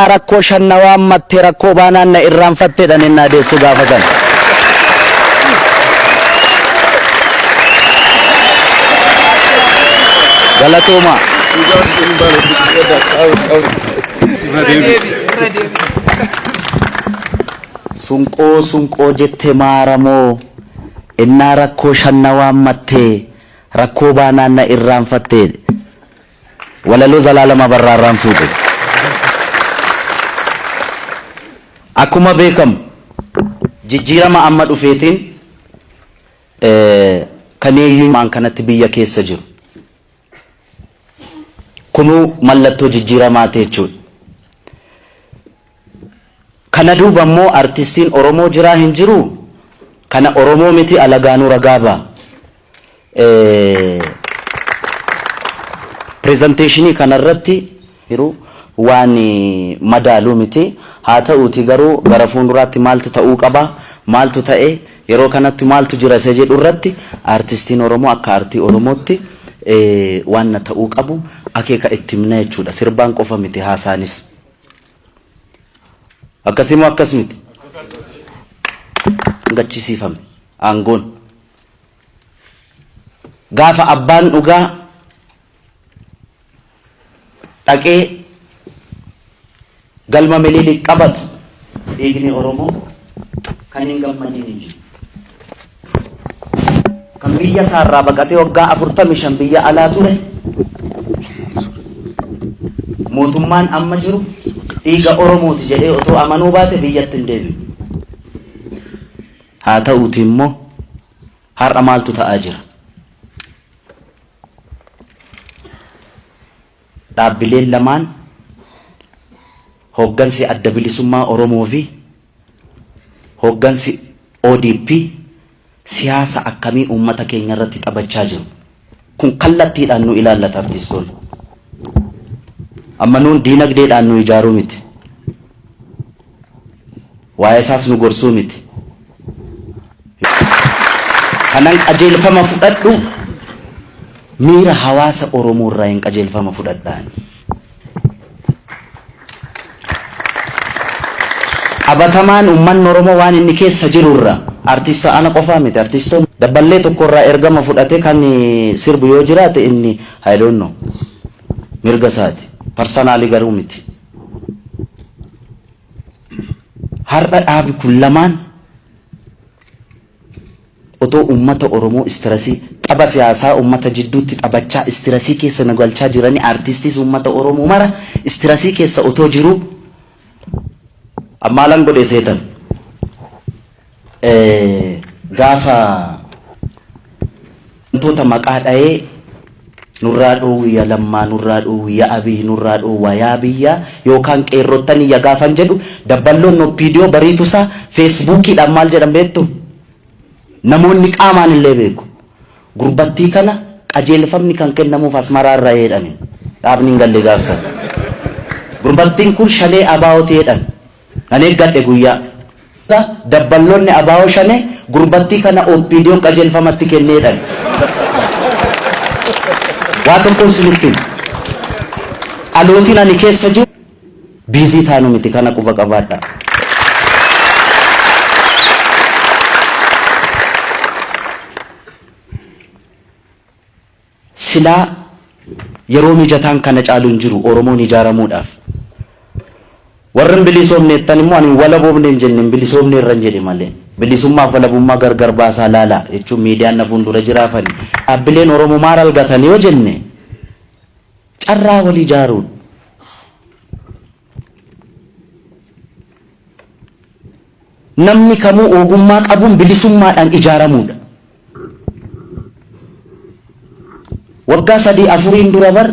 Rakkoo shan na waammatte rakkoo baanaan na irraanfatte jedhan ennaa deessu gaafatan. Galatoomaa. Sunqoo sunqoo jette maaramoo ennaa rakkoo shan na waammatte rakkoo baanaan na irraanfatte. Walaloo Zalaalam Abarraa irraan fuudhe. Akkuma beekamu jijjiirama amma dhufeetiin kan maan kanatti biyya keessa jiru. Kunuu mallattoo jijjiiramaati jechuudha. Kana duuba immoo artistiin Oromoo jiraa hin jiruu? Kana Oromoo miti alagaanuu ragaa ba'a. Pireezanteeshinii kanarratti jiru waan madaalu miti. Haa ta'uutii garuu gara fuulduraatti maaltu ta'uu qaba, maaltu ta'e, yeroo kanatti maaltu jira isa jedhu irratti aartistiin Oromoo akka aartii Oromootti waan na ta'uu qabu akeeka itti himna jechuudha. Sirbaan qofa miti haasaanis. Akkasii moo akkas miti? Gachisiifame aangoon. Gaafa abbaan dhugaa dhaqee galma Minilik qabatu dhiigni Oromoo kan hin gammadiin hin jiru. Kan biyya isaarraa baqatee waggaa 45 biyya alaa ture mootummaan amma jiru dhiiga Oromooti jedhee otoo amanuu baate biyyatti hin deebi'u. Haa ta'uuti immoo har'a maaltu ta'aa jira? Dhaabbileen lamaan hooggansi Adda Bilisummaa Oromoo fi hooggansi ODP siyaasa akkamii uummata keenya irratti taphachaa jiru? Kun kallattiidhaan nu ilaallata artistoonni. Amma nuun diinagdeedhaan nu ijaaruu miti. Waa'ee isaas nu gorsuu miti. Kanan qajeelfama fudhadhu miira hawaasa Oromoo irraa hin qajeelfama fudhadhaan. Qabatamaan uummanni Oromoo waan inni keessa jiru irraa artista ana qofaa miti artistoonni dabballee tokko irraa ergama fudhatee kan sirbu yoo jiraate inni I don't know mirga isaati parsanaalii garuu miti. Har'a dhaabi kun lamaan otoo uummata Oromoo istirasii tapha siyaasaa uummata jidduutti taphachaa istirasii keessa nu galchaa jiranii aartistiis uummata Oromoo mara istirasii keessa otoo jiruu ammaalan godhe seetan gaafa wantoota maqaa dha'ee nurraa dhoowwiya Lammaa, nurraa dhoowwiya Abiy, nurraa dhoowwaa yaa biyyaa yookaan qeerrottan iyya gaafan jedhu dabballoon OPDO bariitusaa feesbuukiidhaan maal jedhan beektu? Namoonni qaamaan illee beeku. Gurbattii kana qajeelfamni kan kennamuuf Asmaraa irraa jedhani. Dhaabni hin galle gaafsan. Gurbattiin kun shanee ABOti jedhan. Nan eeggadhe guyyaa. Dabballoonni ABO Shanee gurbattii kana OPDOn qajeelfama itti kenne jedhan. Waa tokkon isinitti hima. Dhalootiin ani keessa jiru biizii taanu miti kana quba qabaadhaa. Silaa yeroo mijataan kana caalu hin jiru Oromoon ijaaramuudhaaf. Warri hin bilisoomne jettan immoo ani hin walaboomne hin jenne hin bilisoomne irran jedhe malee. Bilisummaaf walabummaa gargar baasaa laalaa jechuun miidiyaan na fuuldura jiraafani. Dhaabbileen Oromoo maal argatan yoo jenne carraa wal ijaaruudha. Namni kamuu ogummaa qabuun bilisummaadhaan ijaaramuudha. Waggaa sadii afuriin dura bar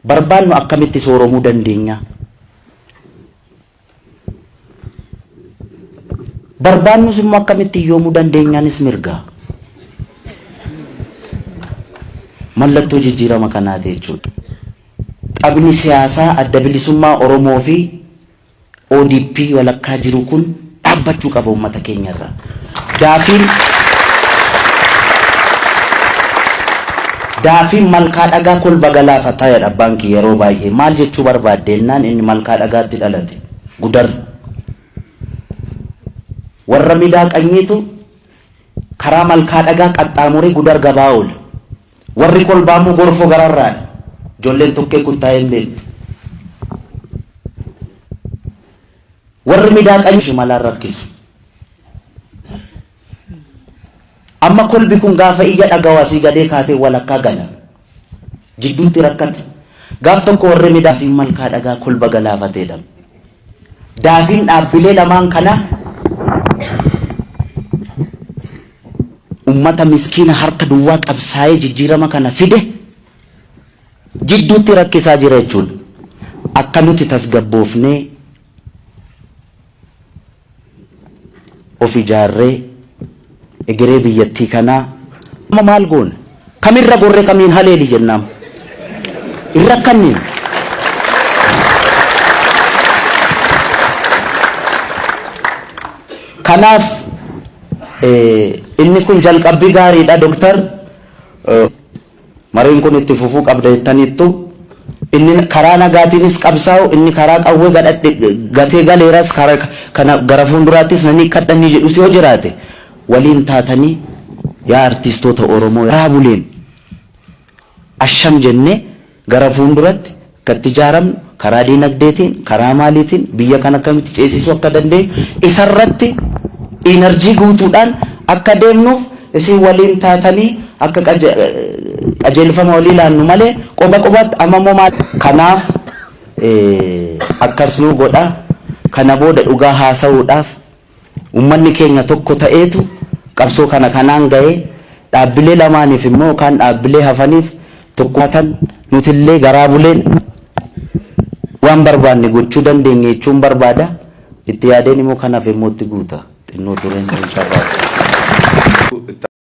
barbaannu akkamitti sooromuu dandeenya? Barbaannus immoo akkamitti hiyyoomuu dandeenyaanis mirga. Mallattoo jijjiirama kanaati jechuudha. Taphni siyaasaa Adda Bilisummaa Oromoo fi ODP walakkaa jiru kun dhaabbachuu qaba uummata keenya irraa. Gaafiin Daafiin malkaa dhagaa kolba galaafataa jedha abbaan kiyya yeroo baay'ee. Maal jechuu barbaadde jennaan inni malkaa dhagaatti dhalate. Gudar. Warra midaa qanyiitu karaa malkaa dhagaa qaxxaamuree gudar gabaa oola. Warri kolbaa immoo gorfoo gararraadha. Ijoolleen tokkee kuttaa'ee hin beektu. Warri midaa qanyii shimalaan rakkisu. Amma kolbi kun gaafa iyya dhagahu asii gadee kaatee walakkaa gala. Jidduutti rakkate. Gaaf tokko warri midaa fi malkaa dhagaa kolba galaafateedha. Daafiin dhaabbilee lamaan kanaa ummata miskiina harka duwwaa qabsaa'ee jijjiirama kana fide jidduutti rakkisaa jira jechuudha. Akka nuti tasgabboofnee of ijaarree egeree biyyattii kanaa amma maal goona? Kamirra gorree kamiin haleeli jennaam? Hin rakkanneen. Kanaaf inni kun jalqabbii gaariidha Doktar. Mariin kun itti fufuu qabda jettaniittu. Inni karaa nagaatiinis qabsaa'u, inni karaa qawwee gadhadhe gatee galeeras karaa kana gara fuulduraattis nan hiikkadha inni jedhus yoo jiraate waliin taatanii yaa artiistoota Oromoo karaa buleen asham jennee gara fuulduratti akka itti ijaaramnu karaa diinagdeetiin karaa maaliitiin biyya kana akkamitti ceesisuu akka dandeenyu isarratti inarjii guutuudhaan akka deemnuuf isin waliin taatanii akka qajeelfama walii laannu malee qoba qobaatti amma immoo maal kanaaf akkas nuu godha kana booda dhugaa haasa'uudhaaf Uummanni keenya tokko ta'eetu qabsoo kana kanaan ga'e, dhaabbilee lamaaniif immoo yookaan dhaabbilee hafaniif tokkummaa tan nutillee garaa buleen waan barbaanne gochuu dandeenya jechuun barbaada. Itti yaadeen immoo kan hafe immoo itti guuta. Xinnoo tureen hin carraaqu.